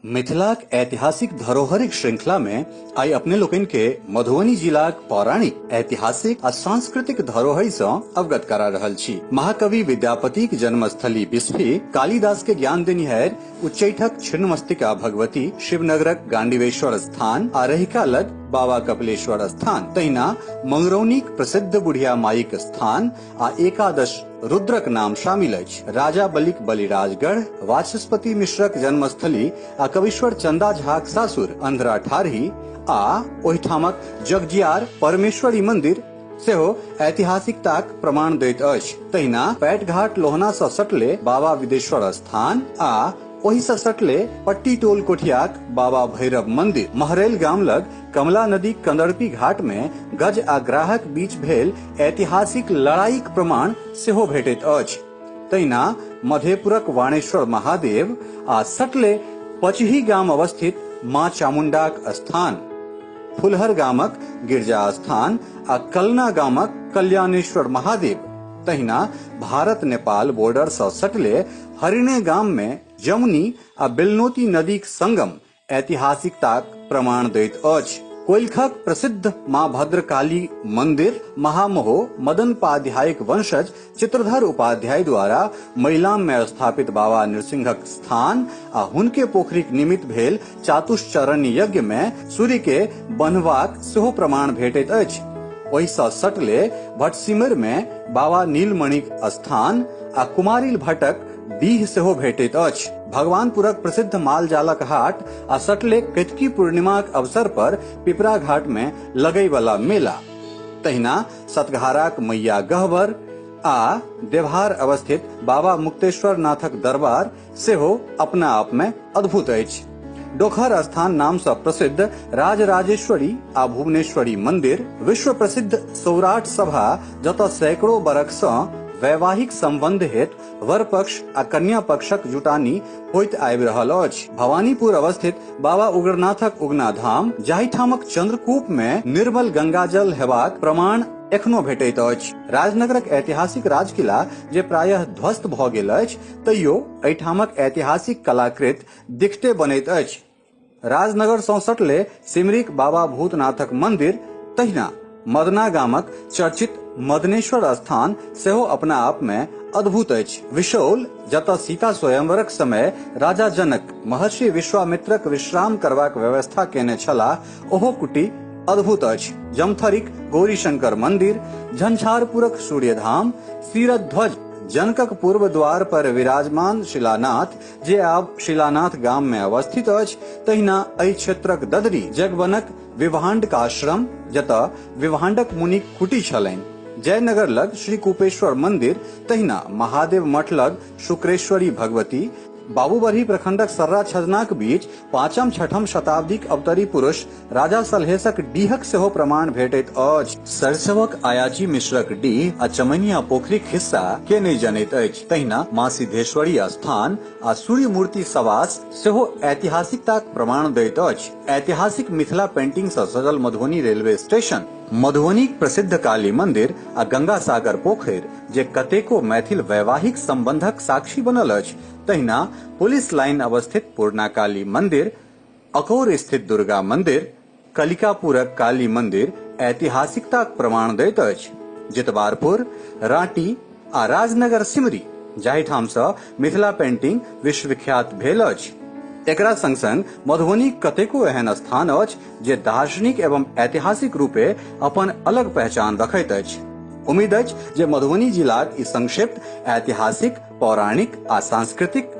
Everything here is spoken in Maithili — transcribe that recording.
मिथिलाक ऐतिहासिक धरोहरिक श्रृंखला में आइ अपने लोकनि के मधुबनी जिलाक पौराणिक, ऐतिहासिक आ सांस्कृतिक धरोहरि सँ अवगत करा रहल छी। महाकवि विद्यापतिक जन्मस्थली बिस्फी, कालिदास के ज्ञान देनिहारि उच्चैठक छिन्नमस्तिका भगवती, शिवनगरक गांडीवेश्वर स्थान आ रहिका लग बाबा कपिलेश्वर स्थान, तहिना मंगरौनीक प्रसिद्ध बुढ़िया माईक स्थान आ एकादश रुद्रक नाम शामिल अछि। राजा बलिक बलिराजगढ़, वाचस्पति मिश्रक जन्मस्थली आ कवीश्वर चंदा झाक सासुर अंधरा ठारही आ ओहिठामक जगजियार परमेश्वरी मंदिर सेहो ऐतिहासिकताक प्रमाण दैत अछि। तहिना पैटघाट लोहना सँ सटले बाबा विदेश्वर स्थान आ ओहि सँ सटले पट्टी टोल कोठियाक बाबा भैरव मंदिर, महरैल गाम लग कमला नदी कंदर्पी घाट मे गज आ ग्राहक बीच भेल ऐतिहासिक लड़ाईक प्रमाण सेहो भेटैत अछि। तहिना मधेपुरक वाणेश्वर महादेव आ सटले पचही गाम अवस्थित मां चामुंडाक स्थान, फुलहर गामक गिरजा स्थान आ कलना गामक कल्याणेश्वर महादेव, तहिना भारत नेपाल बॉर्डर सँ सटले हरिणे गाम मे जमुनी आ बेलनोती नदीक संगम ऐतिहासिकताक प्रमाण दैत अछि। कोइलखक प्रसिद्ध मां भद्रकाली मंदिर महामहो मदन पाध्यायक वंशज चित्रधर उपाध्याय द्वारा मैलाम मे स्थापित बाबा नृसिंहक स्थान आ हुनके पोखरिक निमित्त भेल चातुश्चरण यज्ञ मे सूर्य के बन्हबाक सेहो प्रमाण भेटैत अछि। ओहि सँ सटले भटसिमर मे बाबा नीलमणिक स्थान आ कुमारिल भट्टक डीह सेहो भेटैत अछि। भगवानपुरक प्रसिद्ध मालजालक हाट आ सटले केतकी पूर्णिमाक अवसर पर पिपरा घाट मे लगैवला मेला, तहिना सतघाराक मैया गहबर आ देवहार अवस्थित बाबा मुक्तेश्वर नाथक दरबार सेहो अपना आप मे अद्भुत अछि। डोखर स्थान नाम सँ प्रसिद्ध राजराजेश्वरी आ भुवनेश्वरी मंदिर, विश्व प्रसिद्ध सौराठ सभा जतय सैकड़ों बरख सँ वैवाहिक संबंध हेतु वर पक्ष आ कन्या पक्षक जुटानी होइत आबि रहल अछि। भवानीपुर अवस्थित बाबा उग्रनाथक उगना धाम, जाहिठामक चंद्रकूप मे निर्मल गंगाजल हेबाक प्रमाण एखनो भेटैत अछि। राजनगरक ऐतिहासिक राजकिला जे प्रायः ध्वस्त भऽ गेल अछि, तैयो एहिठामक ऐतिहासिक कलाकृत दिखते बनैत अछि। राजनगर सँ सटले सिमरीक बाबा भूतनाथक मंदिर, तहिना मदना गामक चर्चित मदनेश्वर स्थान सेहो अपना आप मे अद्भुत अछि। विशौल, जतय सीता स्वयंवरक समय राजा जनक महर्षि विश्वामित्रक विश्राम करबाक व्यवस्था केने छलाह, ओहो कुटी अद्भुत अछि। जमथरीक गौरीशंकर मंदिर, झंझारपुरक सूर्यधाम, सीरध्वज जनकक पूर्व द्वार पर विराजमान शिलानाथ, जे आब शिलानाथ गाम मे अवस्थित अछि, तहिना एहि क्षेत्रक ददरी जगवनक विभाण्डक आश्रम, जतय विभाण्डक मुनिक कुटी छलनि, जयनगर लग श्री कुपेश्वर मंदिर, तहिना महादेव मठ लग शुक्रेश्वरी भगवती, बाबूबरही प्रखंडक सर्रा छजनाक बीच पाँचम छठम शताब्दीक अवतरी पुरुष राजा सलहेसक डीहक सेहो प्रमाण भेटैत अछि। सरिसवक अयाची मिश्रक डीह आ चमैनिया पोखरिक खिस्सा के नहि जनैत अछि, तहिना माँ सिद्धेश्वरी स्थान आ सूर्यमूर्ति सवास सेहो ऐतिहासिकताक प्रमाण दैत अछि। ऐतिहासिक मिथिला पेंटिंग सँ सजल मधुबनी रेलवे स्टेशन, मधुबनीक प्रसिद्ध काली मंदिर आ गंगा सागर पोखरि जे कतेको मैथिल वैवाहिक संबंधक साक्षी बनल अछि, तहिना पुलिस लाइन अवस्थित पूर्णा काली मंदिर, अकौर स्थित दुर्गा मंदिर, कलिकापुरक काली मंदिर ऐतिहासिकताक प्रमाण दैत अछि। जितवारपुर, रांटी आ राजनगर सिमरी जाहिठाम सँ मिथिला पेंटिंग विश्वविख्यात भेल अछि। एकरा संग-संग मधुबनीक कतेको एहन स्थान अछि जे दार्शनिक एवं ऐतिहासिक रूपे अपन अलग पहचान रखैत अछि। उम्मीद अछि जे मधुबनी जिलाक ई संक्षिप्त ऐतिहासिक, पौराणिक आ सांस्कृतिक